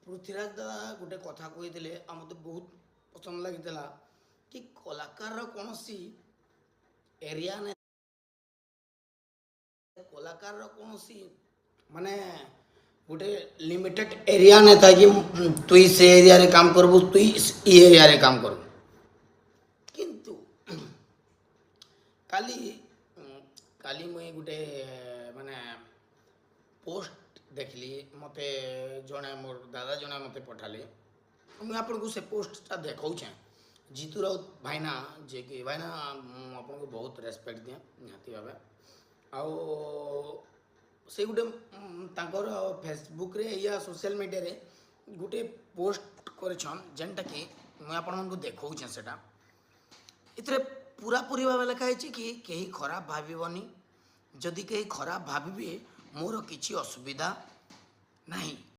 ପୃଥ୍ୱୀରାଜ ଦାଦା ଗୋଟେ କଥା କହିଥିଲେ ଆଉ ମୋତେ ବହୁତ ପସନ୍ଦ ଲାଗିଥିଲା କି କଳାକାରର କୌଣସି ଏରିଆ ନାଇଁ, କଳାକାରର କୌଣସି ମାନେ ଗୋଟେ ଲିମିଟେଡ୍ ଏରିଆ ନାଇଁ ଥାଏ କି ତୁଇ ସେ ଏରିଆରେ କାମ କରିବୁ, ତୁଇ ଇ ଏରିଆରେ କାମ କରିବୁ। କିନ୍ତୁ କାଲି ମୁଇଁ ଗୋଟେ ମାନେ ପୋଷ୍ଟ ଦେଖିଲି। ମୋତେ ଜଣେ ମୋର ଦାଦା ଜଣେ ମୋତେ ପଠାଲେ। ମୁଇଁ ଆପଣଙ୍କୁ ସେ ପୋଷ୍ଟଟା ଦେଖାଉଛେଁ। ଜିତୁ ରାଉତ ଭାଇନା, ଯିଏକି ଭାଇନା, ମୁଁ ଆପଣଙ୍କୁ ବହୁତ ରେସପେକ୍ଟ ଦିଏ ନିହାତି ଭାବେ। ଆଉ ସେ ଗୋଟେ ତାଙ୍କର ଫେସବୁକ୍ରେ ୟା ସୋସିଆଲ ମିଡ଼ିଆରେ ଗୋଟେ ପୋଷ୍ଟ କରିଛନ୍, ଯେନ୍ଟାକି ମୁଇଁ ଆପଣମାନଙ୍କୁ ଦେଖାଉଛେଁ। ସେଟା ଏଥିରେ ପୁରାପୁରି ଭାବେ ଲେଖା ହେଇଛି କି କେହି ଖରାପ ଭାବିବନି, ଯଦି କେହି ଖରାପ ଭାବିବେ ମୋର କିଛି ଅସୁବିଧା ନାହିଁ।